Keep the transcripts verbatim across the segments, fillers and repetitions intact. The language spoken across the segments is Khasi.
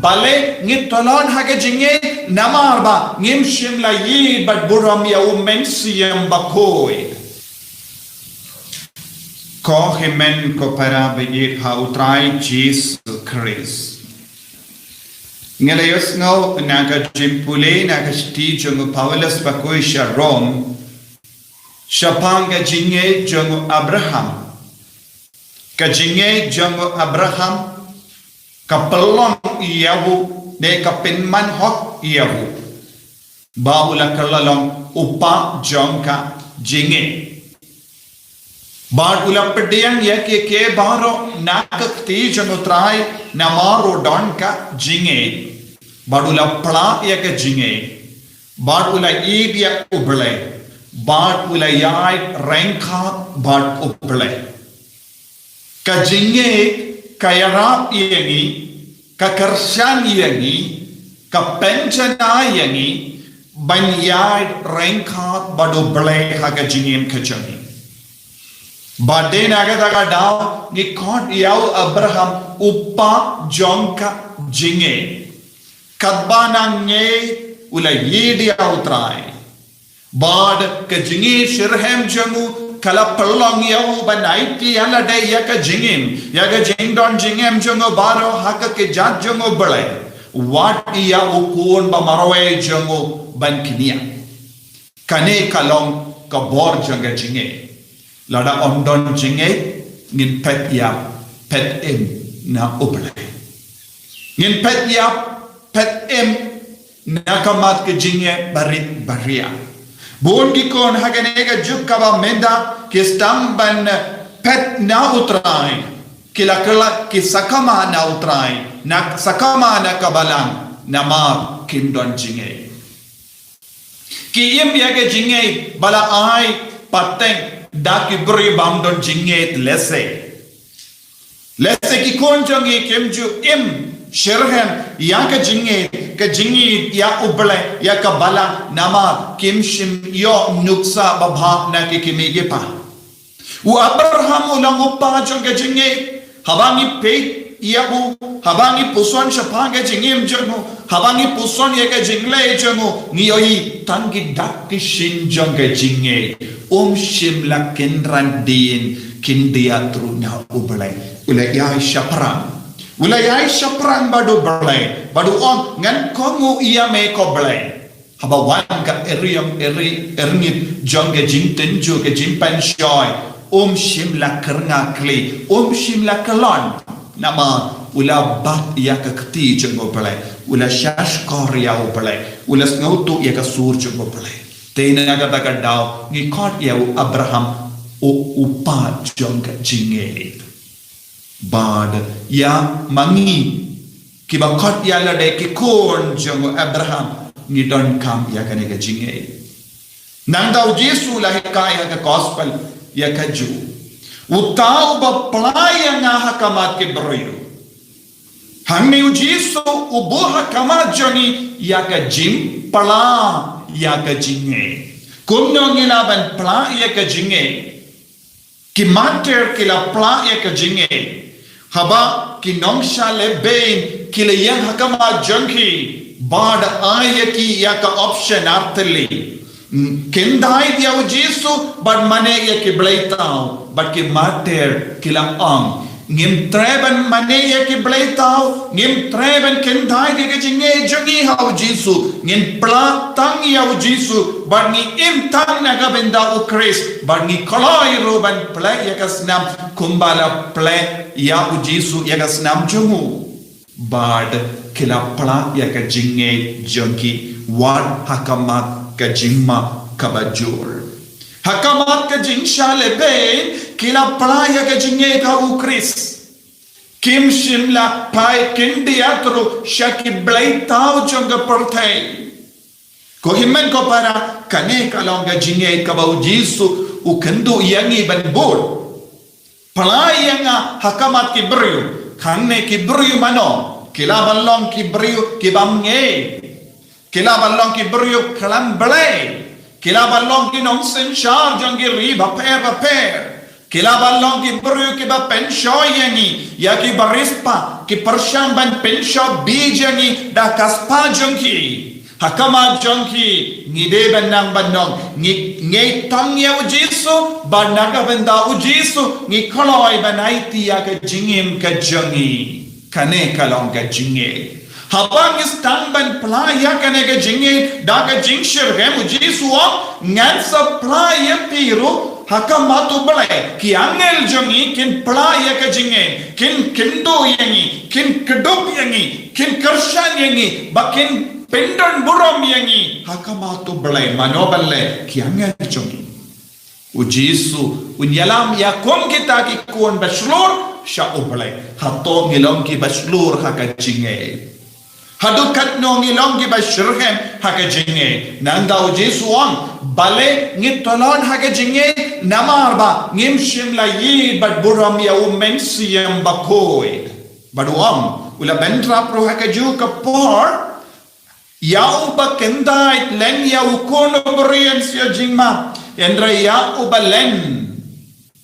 Balei ngi tlot ha ka jingngeit? Namar ba ngim shym la ïeit bad burom ïa u Mynsiem Bakhuid. Ko hynmen ko para ba ïeit ha u Trai Jisu Khrist. Ngi la ïohsngew na ka jingpule na ka shithi jong u Paulus bakhuid sha Rom, shaphang ka jingngeit jong u Abraham. Ka jingngeit jong u Abraham ka pynlong ïa u, ne ka pynman hok ïa u, ba u la kylla long u kpa jong ka jingngeit. Bad u la pdiang ïa kiei kiei baroh na ka kti jong u Trai namar u don ka jingngeit. Bad u la plah ïa ka jingngeit. Bad u la ïeit ïa u Blei. Bad u la ïaid ryngkat bad u Blei. Ka jingngeit ka ïarap ïa ngi, ka kyrshan ïa ngi, ka pynjanai ïa ngi ban ïaid ryngkat bad u Blei ha ka jingim ka jong ngi. Bad dei na kata ka daw ngi khot ïa u Abraham u kpa jong ka jingngeit. Katba nangne u la ïeit ïa u Trai. Bad ka jingïeit shitrhem jong u ka la pynlong ïa u ban aiti ïa lade ïa ka jingim, ïa ka jingdon jingem jong u baroh ha ka kjat jong u Blei. Wat ïa u khun ba marwei jong u ban kñia. Kane ka long ka bor jong ka jingngeit. Lada ym don jingngeit, ngin phet ïap, phet im na u Blei. Ngin phet ïap, phet im na ka mat ka jingngeit barit baria. Bun ki khun ha kane ka juk kaba mynta ki sdang ban phet na u Trai, ki la kylla ki sakma na u Trai, na sakma na ka balang, namar kim don jingngeit. Ki im ïa ka jingngeit ba la ai pateng da ki briew bym don jingngeit lehse. Lehse ki khun jong ngi kim ju im shitrhem ïa ka jingngeit, ka jingïeit ïa u Blei, ïa ka balang namar kim shym ïoh nuksa babha na ki kmie ki kpa. U Abraham u long u kpa jong ka jingngeit. Haba ngi peit ïa u, haba ngi puson shaphang ka jingim jong u, haba ngi puson ïa ka jingleh jong u, ngi ïohi tang ki dak ki shin jong ka jingngeit. Um shym la kynran dien kyndiat ruh na u Blei. U la ïai shaphrang. U la ïai shaphrang bad u Blei. Bad u ong ngan kohnguh ïa me ko Blei. Haba wan ka eriong eri erngit jong ka jingtynjuh ka jingpynshoi. Um shym la kyrngah kli, um shym la kyllon. Namar u la bat ïa ka kti jong u Blei, u la shahshkor ïa u Blei, u la sngewthuh ïa ka sur jong u Blei. Te na kata ka daw ngi khot ïa u Abraham u u kpa jong ka jingngeit. Bad ïa ma ngi kiba khot ïa lade ki khun jong u Abraham ngi donkam ïa kane ka jingngeit. Nangta u Jisu la hikai ha ka gospel ïa ka Jiw. Uta uba pla ïa nga ha khmat ki briew. Hangne u Jisu u buh ha khmat jong ngi ïa ka jingpla ïa ka jingngeit. Kumno ngi lah ban pla ïa ka jingngeit? Ki martir ki la pla ïa ka jingngeit. Haba ki nongshah lehbeiñ ki la ïeng ha khmat jong ki, bad ai ïa ki ïa ka option artylli. Kyntait ïa u Jisu bad mane ïa ki bleitaw, bad ki martir ki la ong, ngim treh ban mane ïa ki bleitaw, ngim treh ban kyntait ïa ka jingngeit jong ngi ha u Jisu, ngin pla tang ïa u Jisu, bad ngi im tang na ka bynta u Khrist, bad ngi kloi ruh ban pynlait ïa ka snam kumba la pynlait ïa u Jisu ïa ka snam jong u. Bad ki la pla ïa ka jingngeit jong ki wat ha khmat ka jingma kaba jur. Ha khmat ka jingshah lehbeiñ ki la pla ïa ka jingngeit ha u Khrist. Kim shym la phai kyndiat ruh sha ki bleitaw jong ka pyrthei. Ko hynmen ko para, kane ka long ka jingngeit kaba u Jisu u kynduh ïa ngi ban bud. Pla ïa nga ha khmat ki briew, hangne ki briew mano, ki lah ban long ki briew ki bym ngeit. Ki lah ban long ki briew khlem Blei. Ki lah ban long ki nongsynshar jong ki ri bapher bapher. Ki la ban long ki briew kiba pynshoh ïa ngi, ïa ki bariewspah, ki pyrshang ban pynshoh bit ïa ngi da ka spah jong ki. Ha khmat jong ki, ngi dei ban nang ban ong, ngi, ngi tang ïa u Jisu, bad na ka bynta u Jisu, ngi kloi ban aiti ïa ka jingim ka jong ngi. Kane ka long ka jingngeit. Haba ngi sdang ban plie ïa kane ka jingngeit, da ka jingshitrhem u Jisu u ong, ngan sa plie ïa phi ruh, ha khmat u Blei, ki angel jong ngi kin plie ïa ka jingngeit, kin kynduh ïa ngi, kin kdup ïa ngi, kin kyrshan ïa ngi, bad kin pyndonburom ïa ngi, ha khmat u Blei, mano ban leh, ki angel jong ngi. U Jisu, un ïalam ïa kum kita ki khun ba shlur, sha u Blei. Hato ngi long kiba shlur ha ka jingngeit. Haduh katno ngi long kiba shitrhem ha ka jingngeit. Nangta u Jisu u ong, balei ngi tlot ha ka jingngeit, namar ba ngim shym la ïeit bad burom ïa u Mynsiem Bakhuid. Bad u ong, u la bynrap ruh ha kajuh ka por, ïa uba khyndai len ïa u Khun u briew yn sa ïoh jingmap. Hynrei ïa uba len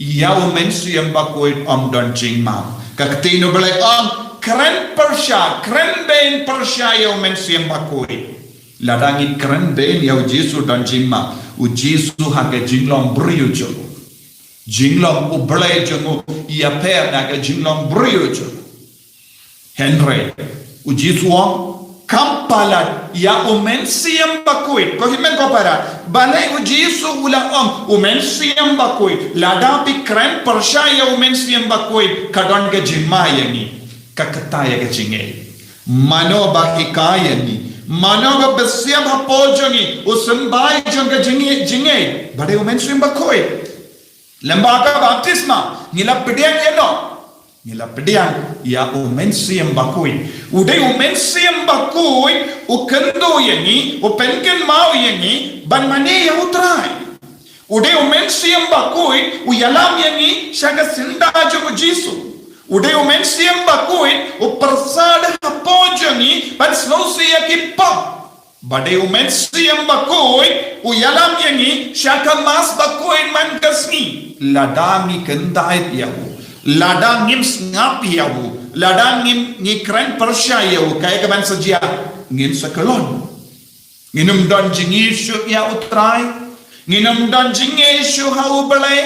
ïa u Mynsiem Bakhuid ym don jingmap. Ka ktien u Blei ong, kren pyrshah, kren bein pyrshah ïa u Mynsiem Bakhuid. Lada ngi kren bein ïa u Jisu don jingmap. U Jisu ha ka jinglong briew jong u. Jinglong u Blei jong u, ïapher na ka jinglong briew jong u. Hynrei, u Jisu u ong, kam palat ïa u Mynsiem Bakhuid. Ko hynmen ko para, balei u Jisu u la ong, u Mynsiem Bakhuid. Lada phi kren pyrshah ïa u Mynsiem Bakhuid, ka don ka jingma ïa ngi. Ka kata ïa ka jingngeit. Mano ba hikai ïa ngi. Mano ba pynshai hapoh jong ngi. U symbai jong ka jingngeit, jingngeit. Ba dei u Mynsiem Bakhuid. Lem bad ka baptisma, ngi la pdiang ïa no. Ngi la pdiang ïa u Mynsiem Bakhuid. U dei u Mynsiem Bakhuid, u kynduh ïa ngi, u pynkynmaw ïa ngi, ban mane ïa u Trai. U dei u Mynsiem Bakhuid, u ïalam ïa ngi, sha ka syndah jong u Jisu. U dei u Mynsiem Bakhuid, u pyrsad hapoh jong ngi, ban sngewsih ïa ki pop. Ba dei u Mynsiem Bakhuid, u ïalam ïa ngi, sha ka Mass Bakhuid man ka sngi. Lada ngi khyndai ïa u. Lada ngim sngap ïa u. Lada ngim ngi kren pyrshah ïa u. Kaei kaban sa jia. Ngin sa kyllon. Ngin ym don jingïeit shuh ïa u Trai. Ngin ym don jingïeit shuh ha u Blei.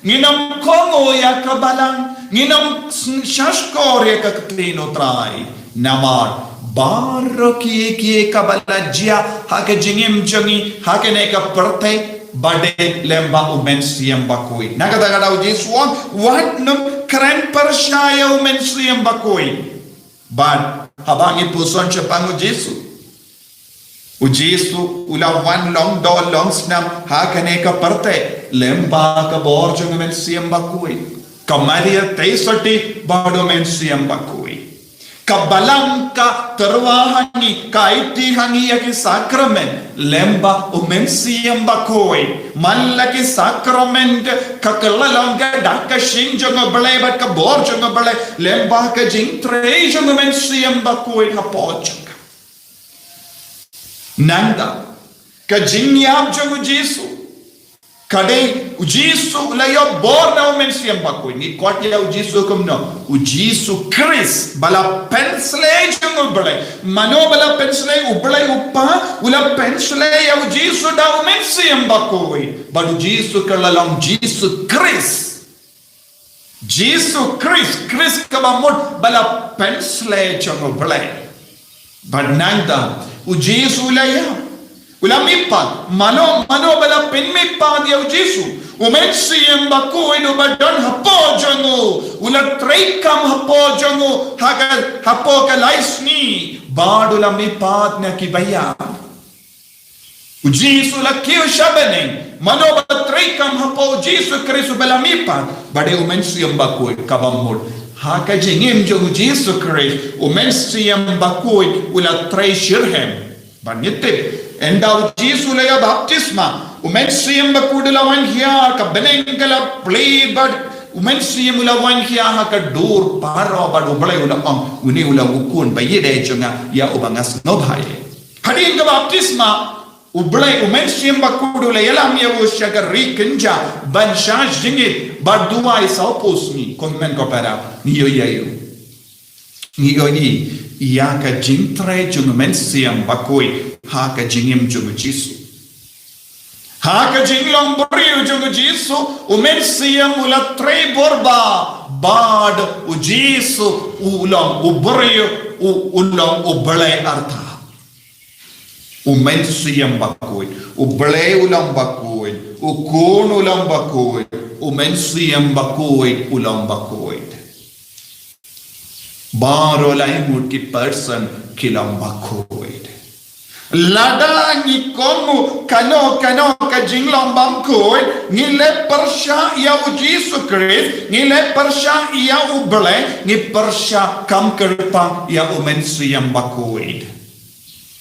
Ngin ym kohnguh ïa ka balang. Ngin ym sngap shkor ïa ka ktien u Trai. Namar, baroh kiei kiei kaba la jia, ha ka jingim jong ngi, ha kane ka pyrthei, ba dei lem bad u Mynsiem Bakhuid. Na kata ka daw u Jisu u ong, wat nym kren pyrshah ïa u Mynsiem Bakhuid. Bad, haba ngi puson shaphang u Jisu. U Jisu, u la wan long doh long snam, ha kane ka pyrthei, lem bad ka bor jong u Mynsiem Bakhuid. Ka Maria Theisotti bad u Mynsiem Bakhuid. Ka balang ka tyrwa ha ngi, ka aiti ha ngi ïa ki sakramen, lem bad u Mynsiem Bakhuid. Man la ki sakramen ka kylla long ka dak ka shyieng jong u Blei bad ka bor jong u Blei, lem bad ka jingtrei jong u Mynsiem Bakhuid hapoh jong ka. Nangta, ka jingïap jong u Jisu. Ka dei, u Jisu la ïoh bor na u Mynsiem Bakhuid. Ngi khot ïa u Jisu kumno. U Jisu Khrist, ba la pynshlei jong u Blei. Mano ba la pynshlei, u Blei u Kpa, u la pynshlei ïa u Jisu da u Mynsiem Bakhuid. Bad u Jisu ka la long Jisu Khrist. Jisu Khrist, Khrist kaba mut ba la pynshlei jong u Blei. Bad nangta, u Jisu u la ïap. U la mihpat, mano, mano ba la pynmihpat ïa u Jisu. U Mynsiem Bakhuid uba don hapoh jong u. U la treikam hapoh jong u, ha ka, hapoh ka lai sngi. Bad u la mihpat na kiba ïap. U Jisu la kiew sha bneng, mano ba treikam hapoh u Jisu Khrist uba la mihpat, ba dei u Mynsiem Bakhuid kaba mut. Ha ka jingim jong u Jisu Khrist, u Mynsiem Bakhuid u la trei shitrhem. Bad ngi tip, ynda u Jisu la ïoh baptisma, u Mynsiem Bakhuid u la wan hiar, ka bneng ka la plie bad u Mynsiem u la wan hiar ha ka dur baroh bad u Blei u la ong, une u long u Khun ba ïeit jong nga, ïa uba nga sngewbha ïa. Hadien ka baptisma, U Blei, u Mynsiem Bakhuid u la ïalam ïa u sha ka ri kynja ban shah jingit bad duwai sawphew sngi. Ko hynmen ko para, ngi ïohi ïa u. Ngi ïohi ïa ka jingtrei jong u Mynsiem Bakhuid ha ka jingim jong u Jisu. Ha ka jinglong briew jong u Jisu, u Mynsiem u la trei bor ba, bad u Jisu u long u briew, u, u long u Blei artat. U Mynsiem Bakhuid, u Blei u long bakhuid, u Khun u long bakhuid, u Mynsiem Bakhuid u long bakhuid. Baroh lai ngut ki person ki long bakhuid. Lada ngi kohnguh kano kano ka jinglong bymkhuid, ngi leh pyrshah ïa u Jisu Khrist, ngi leh pyrshah ïa u Blei, ngi pyrshah kam kyrpang ïa u Mynsiem Bakhuid.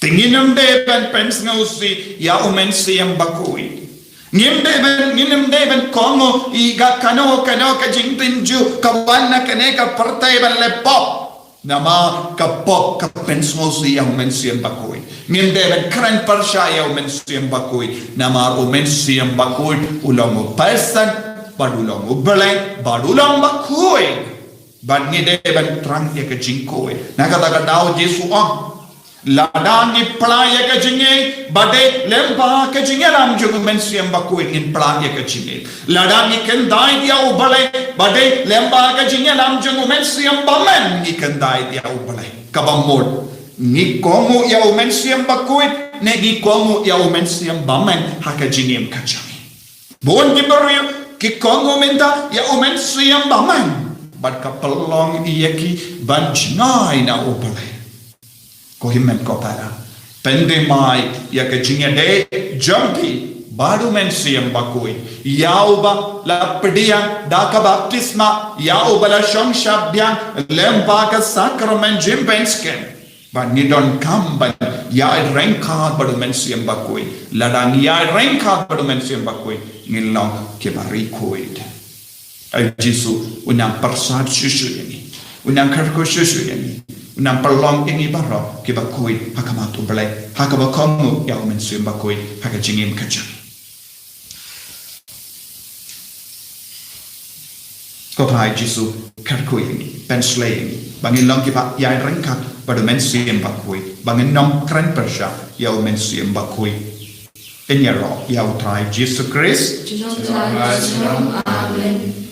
Te ngim dei ban pynsngewsih ïa u Mynsiem Bakhuid. Ngim dei ban, ngim dei ban kohnguh ïa kano kano ka jingtynjuh ka wan na kane ka pyrthei ban leh pop. Namar ka pop ka pynsngewsih ïa u Mynsiem Bakhuid. Ngim dei ban kren pyrshah ïa u Mynsiem Bakhuid. Namar u Mynsiem Bakhuid u long u person, bad u long u Blei, bad u long bakhuid. Bad ngi dei ban thrang ïa ka jingkhuid. Na kata ka daw Jisu ong, lada ngi pla ïa ka jingngeit ba dei lyngba ka jingïalam jong u Mynsiem Bakhuid ngin pla ïa ka jingngeit. Lada ngi khyndai ïa u Blei ba dei lyngba ka jingïalam jong u Mynsiem Bymman ngi khyndai ïa u Blei. Kaba mut, ngi kohnguh ïa u Mynsiem Bakhuid ne ngi kohnguh ïa u Mynsiem Bymman ha ka jingim ka jong ngi. Bun ki briew ki kohnguh mynta ïa u Mynsiem Bymman bad ka pynlong ïa ki ban jngai na u Blei. Ko hynmen ko para, pyndem ïa ka jingïadei jong phi bad u Mynsiem Bakhuid, ïa uba la pdiang da ka baptisma, ïa uba la shong shaphrang lyngba ka sakramen jingpynskhem. Bad ngi donkam ban ïaid ryngkat bad u Mynsiem Bakhuid. Lada ngi ïaid ryngkat bad u Mynsiem Bakhuid, ngin long kiba ri khuid. Ai Jisu u nang pyrsad shuh shuh ïa ngi, u nang kyrkhu shuh shuh ïa ngi, u nang pynlong ïa ngi baroh kiba khuid ha khmat u Blei, ha kaba kohnguh ïa u Mynsiem Bakhuid ha ka jingim ka jong ngi. Ko Trai Jisu, kyrkhu ïa ngi, pynshlei ïa ngi ba ngin long kiba ïaid ryngkat bad u Mynsiem Bakhuid, ba ngin nym kren pyrshah ïa u Mynsiem Bakhuid. Ngin ïaroh ïa u Trai Jisu Khrist. Junom Trai, junom. Amen.